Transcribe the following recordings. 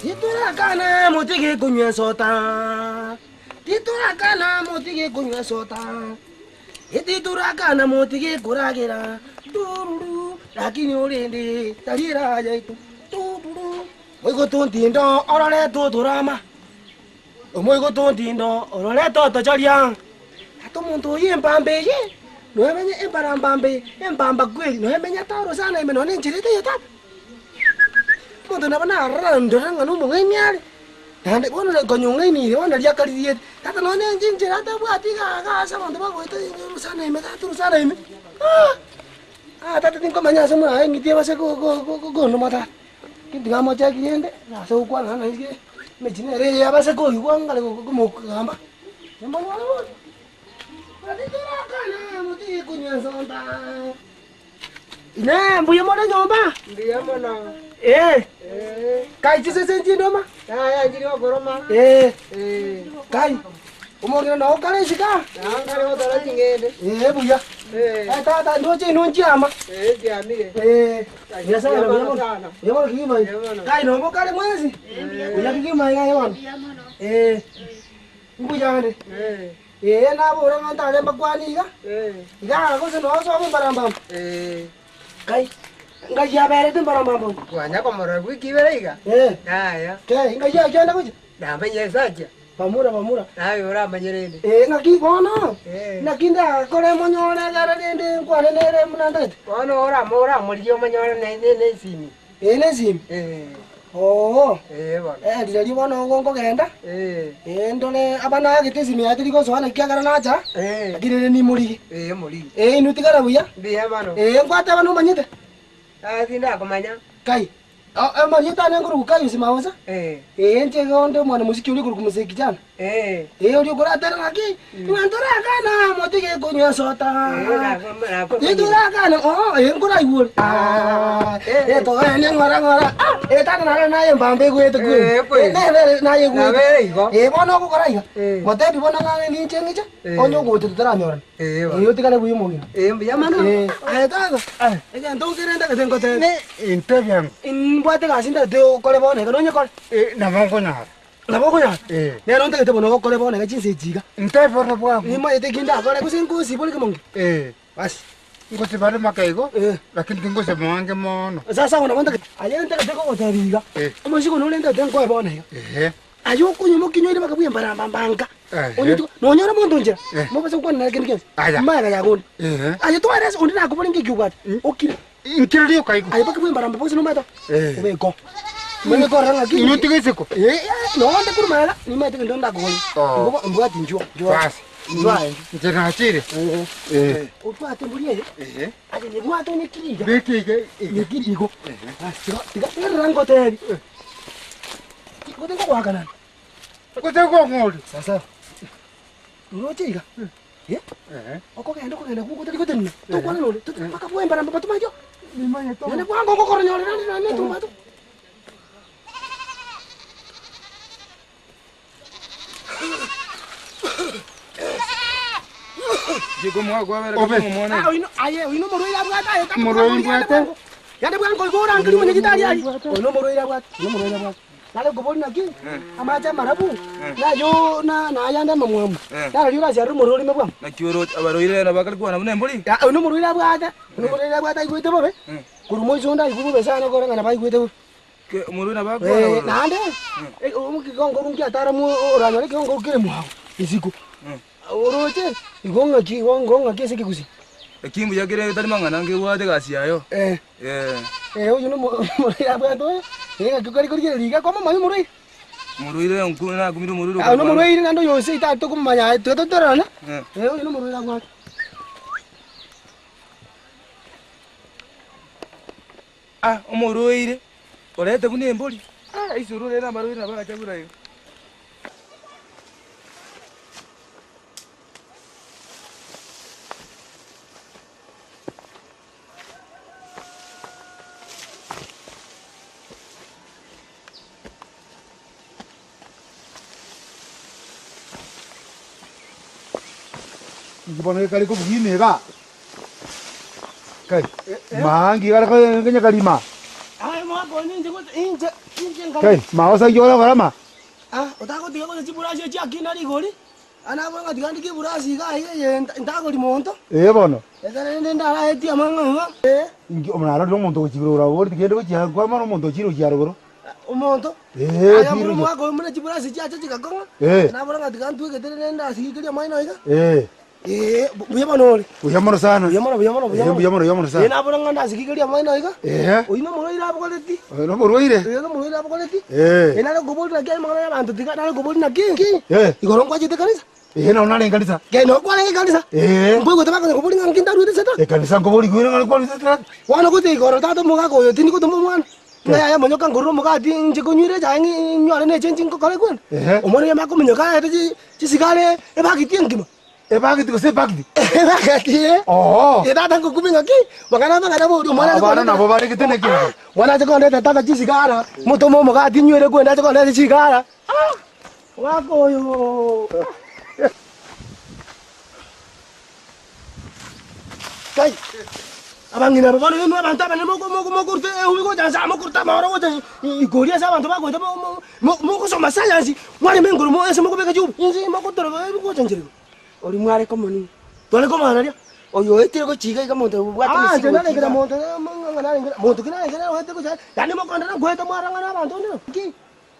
Titorakana motige konywa esota, titorakana motige konywa esota, Titorakana motige koragera, tururu, lakini orende tari eraha yaito, tururu. Moigoto ntindo orore totorama, omoigoto ntindo orore totochoria. Tata omonto oyio empamba eye, noemenye embarambamba eye, empamba kweri, noemenyete orosana ime nonya nenchera etaiyo tata. Omonto nabo narora ndore ng'a nomong'aini are, naende bono konya ong'ainire bono riria akaririete, tata nonya nenche enchera atabwati iga iga ase abanto bagoeta orosana ime tata orosana ime, ah! Ah tata tinkomanya ase muna eng'iti ebase ko- ko- ko- kondoma tata. Lakini tiga mochaki rende, ase gokwana nainche, emechie nere eye abase koigwa ngare komogamba, nimonyore bono. Titorakana motige konywa ensonta. Inee, mbuya more nyomba? Mbuya mono. Ee. Ee. Kai chisese nchindoma? Yaya nchiri gokoroma. Ee. Ee. Kai, omong'ina nao kare isiko aa? Nao nkare gotora ching'ende. Ee, buya. Ee. Eh, tata, ndoche inwe nchiama. Ee, nchiamire. Ee. Nyasaye Mbuya buya mono mono. sana. Buya mono kegima. Buya mono. Kai nobo kare mwensi? Buya kegima iga bono. Ee. Mbuyande. Ee. Ee, nabore ng'a ntare mbakwanie iga, Ee. iga gose noo sobo mbarambamba. Ee. Ngai, ngai aberete mbarambamba oyo. Kwanya komorora wiki ibere iga? Ee. Yaya. Kei, ngai achianda gochia? Namanya ase achia. Bamura, bamura. Naye oramanye rende. Ee, ng'aki bono, Ee. naki ndakore monyore ekero rende nkwane nere buna ntagete? Bono oramo oramorigie omonyore ne ne nesimi. Ee, nesimi? Ee. Oo. Ee bono. Eh, rirorio bono igo nkogenda, Ee. ee ndore aba naagete esimi yaye teri gosoa naki ekiagera nacha, Ee. lakini rende nimorigie. Ee omorigie. Ee, inwe tigara buya. Mbuya mono. Ee, nkwateba nomanyete? Aye tindakomanya. Kai, amarieta ane nkorokwa Kayusi Maosa. Ee. Ee, inche igo onde omwana mosiki oria okorokwa Mzee Kijana. Ee. Ee, oria okoratera ng'aki, ng'a ntorakana motige konywa esota. Ee, nako- nakomanyire. Ntorakana, oo, ee, nkoraigwe ore. Ah, Ee. ee, togende ng'ora ng'ora. Ah, ee, tata nare naye embamba egwete kweri. Ee, kweri. Ee, nere naye egwete. Nabere igo. Ee, bono ogokora iga. Ee. Motebi bono ng'a ninche ng'iche, Ee. onye ogocha totaranyorana. Ee, bono. Ee, otigare buya omong'ina. Ee, mbuya mono. Ee, aye tata, egento nkere ntagete ngotebe. Ne intebia ng'o? Mbwate egasi ntagete okore bono iga, nonyekore? Eh, nabo nkonyara. Nabo okonyara? Eh. Nero ntagete bono ogokore bono iga chinsa echi iga. Ntebie ore bwango. Nimanyete eki ndakore gose nkosibore kemonge? Eh. Basi. Ngosibare make igo, Eh. lakini tingoseba mange mono. Sasa abwo nabo ntagete, aye ntagete kogotebia iga, Eh. omosiko nore ntagete nkoe bono iga. Ehe. Aye okonywa omokinywa mpaka bwe mbarambamba nka. Ehe. Onye tiga nonyora omonto nchera, Eh. mobase gokwana nere kende gionsi, Aya. magega yago onde. Ehe. Aye tware ase onde nakobore ngeki obwate, okire. Nkire rioka igo. Aye mpaka bwe mbarambamba gose nomanyete Eh. obeke oo. Omanye korora ng'aki. Inwe tiga isiko. Eh, eh, nonde korwa magega, nimanyete gento ndakogore. Oh. Igo bo mbwati inchuo, inchuo. Basi. Inchuo aye. Inche nachire. Eh. Eh. Obwate embori eye, Ehe. aye nyebwate onyekiri iga. Beka iga iga. Nyekiri igo. Basi tiga tiga tegerera ngotebi. Gose ngogoakanana. Gose ngong'oria. Sasa. Oroche iga. Eh? Ehe. Okogenda okogenda gwo gotari gotenena. Tokwana nonde. Mpaka bwembara mpaka tomayo. Nimanyete. Naende bwango ngokoronyorera nde nonye etumbato. Obe. Ah, oino aye oino omorwaire abwate aye tata Omorwaire bwango mbwate. bwango. Yande bwango igo orangerie omonyagitari aye. Oyo nomorwaire abwate, oyo nomorwaire abwate. Nare koboria naki, amache amarabu, nayo na nayande amamwamu. Nararia orasiarere omorero orime bwango. Naki oroche abarwaire nabo bakare kwana buna embori? Ya, oyo nomorwaire abwate, oyo nomorwaire abwate aigwete bobe, korwa moiso onde aigwe bobe sana koreng'ana nabo aigwete bobe. Ke omorwaire nabo akwana Eh, bororo. naende, ekegongo nkiatara mo oranyore ekegongo kere mwago isiko. Oroche, igo ng'aki igo igo ng'aki ase ekegusii. Eki mbuya kere tari mang'ana nkebwate egasi yayo. Eh. Eh. Eh, oyio nomo omorwaire abwate oyo, eh ng'aki kare korigereria iga kwamomanya omorwaire. Omorwaire nku nakumire omorwaire Ah, nomorwaire naende oyo onsi tari tokomomanya aye tiga totororane, Eh. eh oyo nomorwaire abwate. Ah, omorwaire, orete buna embori, ah isuru rende amarwaire nabo agacha buna igo. Inki bono gekare kobugia ime igaa? Kai, maangi igare kenya karima. Aye mwaka one inche gose. Inche, inche nkare. Kai, magosa ki orakora ma? Ah, otagotiga gose chiburasi echi chiakina rigori, Ana abwo ng'a tiga ndike eburasi iga aiga eye ntagori monto. Ee bono. Ekero rende ndaraetie amang'ana iga. Ee. Inki narorire omonto ogochia igoro orabori tigende gochia kwamana omonto ochire gochia rogoro. Omonto? Ee, Aya ochire mbuna gochia. omwaka oyo buna chiburasi chiacha chigakong'a. Ee. Nabora ng'a tiga ntwegete rende ndasigekerie amaino iga. Ee. Ee, buya mono ore. Buya mono sana. Buya mono, buya mono, buya Ee, mono. buya mono, buya mono Ee, sana. nabora ng'a ndasigekerie amaino iga. Ee. Oyio nomorwaire abogoretie. Oyo nomorwaire. Oyo nomorwaire abogoretie. Ee. Ee, nare koboria naki amang'ana y'abanto tiga nare koboria naki. Ee. Igoro nkwachete ekanisa? Ee, nabo narenge ekanisa. Kei nabo kwarenge ekanisa? Ee. Nkoigwete bakonya koboria ng'a nki ntaruete setani? Ekanisa nkoboria kwire ng'a kwarure setani. Bono gocha igoro tata omogaka oyo tindi gotoma omwana, ng'a yaya monyoka nkorure omogati inche konywire echae ng'i nyore ne echenchi nkokora ekwenda. Ehe. Omwana oyo amakominyoka aete chi chisigara ebagiti engima. Ebagiti gose ebagiti? Ebageti ee. Oo. Ee tata ngokumi ng'aki, mang'ana amang'ana bori omwana ache Abana kondetera. nabo baregete naki? Ah, mwana ache kondetera tata chisigara, motome omogati nywere ekwenda ache kondetera chisigara. Ah! Omwaka oyo. Kai, abang'ina aba bono inwe abanto abanene moko moko mokoruta eubi gocha nse aa mokoruta amahoro gocha igori ase abanto bagoeta mo mo mo mogosoma sayansi, mwarema engoro mo ase mokobeka chiubi, inse mogotoreka ebi gocha nchera igo. Oria mware komoni. Tware komana aria. Oyo oetire gochia iga iga monto obwate Ah, emesigo inche narengera gochia iga. monto ng'a narengera monto ki narengera oete gochia yaani mokondera nkoeta mwarang'ana abanto onde ki?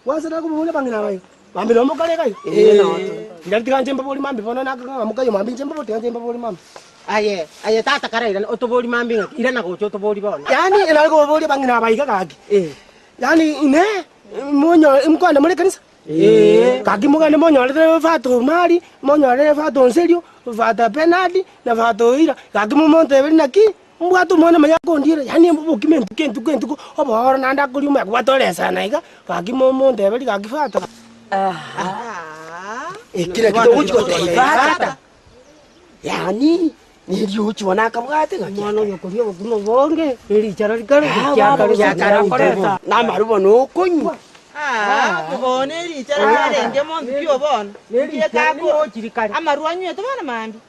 Gwansa nakoboboria abang'ina aba iga, Mambia nabo mokare iga iga? Ee, noo tore. Riria tiga nche mboborie mambia bono naka ng'a mokaiyo mambia inche mboborie tiga nche mboborie mambia. Aye, aye tata karairane, otoborie mambia ng'aki, irana gocha otoborie bono. Yaani nare koboboria abang'ina aba iga gaki. Ee. Yaani inee, monyo mokogenda more ekanisa? Ee. Gaki mogende monyorere Fata Omari, monyorere Fata Onserio, Fata Benard, na Fata Oira, gaki momonteberie naki, Mbwate omwana manya akondiera, yaani obokima entuko entuko entuko, obooro naende akoria omanya kobwata oresana iga, gaki momonteberie gaki fata. Eki naki togochi gotebia fata? Yaani neriochi bono akabwate ng'aki Omwana oyo okoria obokima obonge, ne richara rikare Ah, gochia baba, kare gochia gochia kare. Namaru bono okonywa. Ah, bono erichara riarenge monto ki obono? Amarwa anywete bono mambia.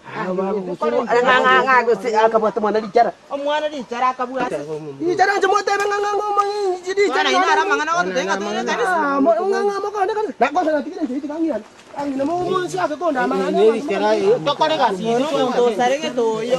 Ng'a gose akabwata omwana richara. Omwana richara akabwate. Richara inche motebe ng'a ng'a ng'a richara. Bono inwe naro amang'ana ogototebia ng'a toire ekanisa. Ng'a ng'a mokogenda ekanisa. Nakosa natigire inche tiga ng'irane. Ang'ina mo monsi ake kondama naende. Tokore gasi ere omonto osaregete oyo.